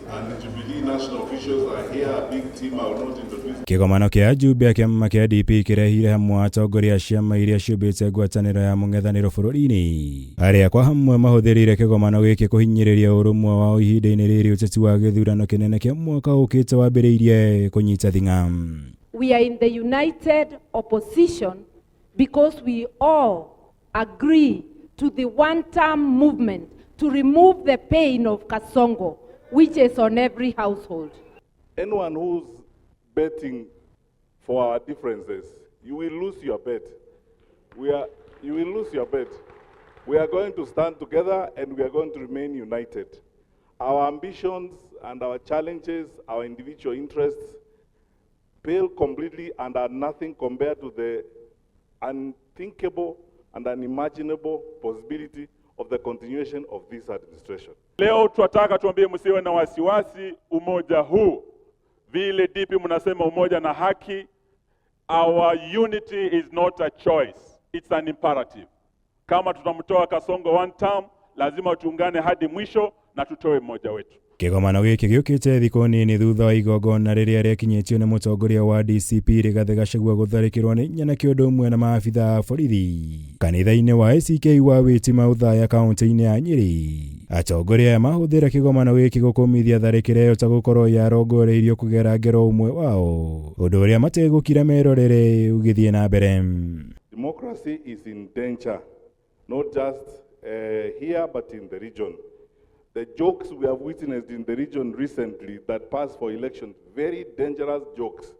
And the Jubilee national officials are here, a big team. I will not introduce. Kĩgomano kĩa ajumbe a kĩama kĩa DP kĩrehire hamwe atongoria a ciama iria ciũmbĩte ngwatanĩro ya mũng'ethanĩro bũrũri-inĩ arĩa kwa hamwe mahũthĩrire kĩgomano gĩkĩ kũhinyĩrĩria ũrũmwe wao ihinda-inĩ rĩrĩ ũteti wa gĩthurano kĩnene kĩa mwaka ũkĩte wambĩrĩirie kũnyita thing'a. We are in the united opposition because we all agree to the one-term movement to remove the pain of Kasongo, which is on every household. Anyone who's betting for our differences, you will lose your bet. You will lose your bet. We are going to stand together and we are going to remain united. Our ambitions and our challenges, our individual interests, pale completely and are nothing compared to the unthinkable and unimaginable possibility of the continuation of this administration. Leo twataka tuambie msiwe na wasiwasi, umoja huu vile DP mnasema umoja na haki, our unity is not a choice, it's an imperative. Kama tutamtoa Kasongo one term, lazima tuungane hadi mwisho na tutoe mmoja wetu. Kĩgomano gĩkĩ gĩũkĩte thikũ nini thutha wa igongona rĩrĩa rĩakinyĩtio nĩ mũtongoria wa DCP Rigathĩ Gachagua gũtharĩkĩrwo nĩ nyanake ũndũ ũmwe na maabitha a borithi kanitha-inĩ wa ACK wa Witima Othaya kaunti-inĩ ya Nyĩrĩ. Atongoria aya mahũthĩra kĩgomano gĩkĩ gũkũmithia tharĩkĩra ĩyo ta gũkorwo yarongoreirio kũgera ngero ũmwe wao, ũndũ ũrĩa mategũkira merorere ũgĩthiĩ na mbere. Democracy is in danger, not just here but in the region. The jokes we have witnessed in the region recently that pass for elections, very dangerous jokes,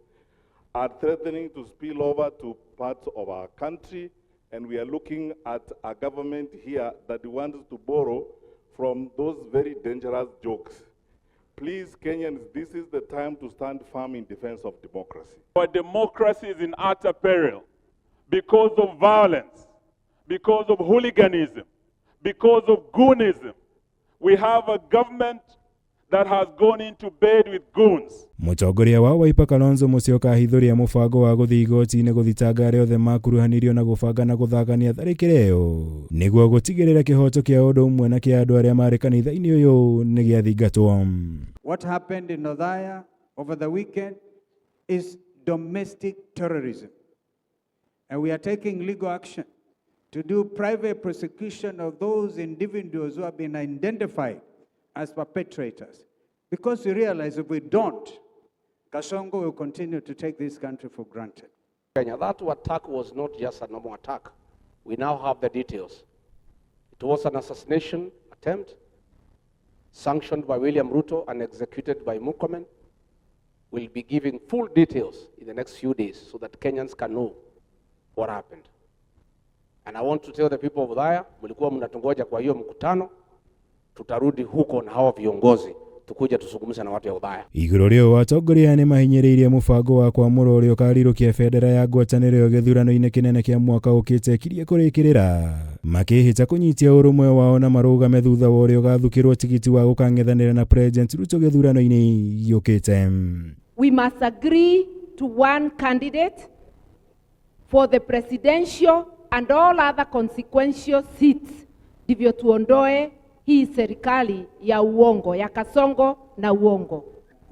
are threatening to spill over to parts of our country, and we are looking at a government here that wants to borrow from those very dangerous jokes. Please, Kenyans, this is the time to stand firm in defense of democracy. Our democracy is in utter peril because of violence, because of hooliganism, because of goonism. We have a government that has gone into bed with goons. Mũtongoria wa Wiper Kalonzo Musyoka ahithũria mũbango wa gũthiĩ igoti-inĩ gũthitanga arĩa othe makuruhanirio na gũbanga na gũthangania tharĩkĩra ĩyo nĩguo gũtigĩrĩra kĩhoto kĩa ũndũ ũmwe na kĩa andũ arĩa marĩ kanitha-inĩ ũyũ nĩ gĩathingatwo. What happened in Othaya over the weekend is domestic terrorism. And we are taking legal action to do private prosecution of those individuals who have been identified as perpetrators. Because we realize if we don't, Kasongo will continue to take this country for granted. Kenya, that attack was not just a normal attack. We now have the details. It was an assassination attempt sanctioned by William Ruto and executed by Murkomen. We'll be giving full details in the next few days so that Kenyans can know what happened. And I want to tell the people of Othaya, mlikuwa mnatungoja kwa hiyo mkutano, tutarudi huko na hawa viongozi tukuja tuzungumze na watu ya Othaya. Igũrũ rĩu atongoria nĩ mahinyĩrĩirie mũbango wa kwamũra ũrĩa ũkarirũkia bendera ya ngwatanĩro ĩyo gĩthurano-inĩ kĩnene kĩa mwaka ũkĩte kirie kũrĩkĩrĩra makĩhĩta kũnyitia ũrũmwe wao na marũgame thutha wa ũrĩa ũgathukĩrwo tigiti wa gũkang'ethanĩra na President Ruto gĩthurano-inĩ gĩũkĩte. We must agree to one candidate for the presidential and all other consequential seats, ndivyo tuondoe hii serikali ya uongo ya Kasongo na uongo.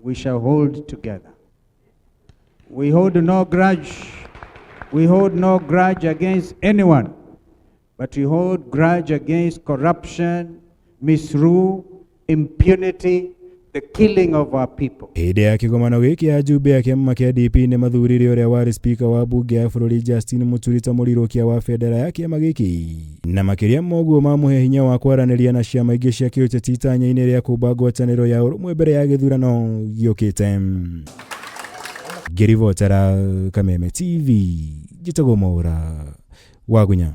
We shall hold together. We hold no grudge. We hold no grudge against anyone, but we hold grudge against corruption, misrule, impunity, the killing of our people. Hĩndĩ ya kĩgomano gĩkĩ ajumbe a kĩama kĩa DP nĩ mathurire ũrĩa warĩ spika wa mbunge ya bũrũri Justin Muturi ta mũrirũkia wa bendera ya kĩama gĩkĩ na makĩria ma ũguo mamũhe hinya wa kwaranĩria na ciama ingĩ cia kĩũteti itanya-inĩ rĩa kũmba ngwatanĩro ya ũrũmwe mbere ya gĩthurano gĩũkĩte. Ngĩribotera Kameme TV, njĩtagwo Mwaũra Wagunya.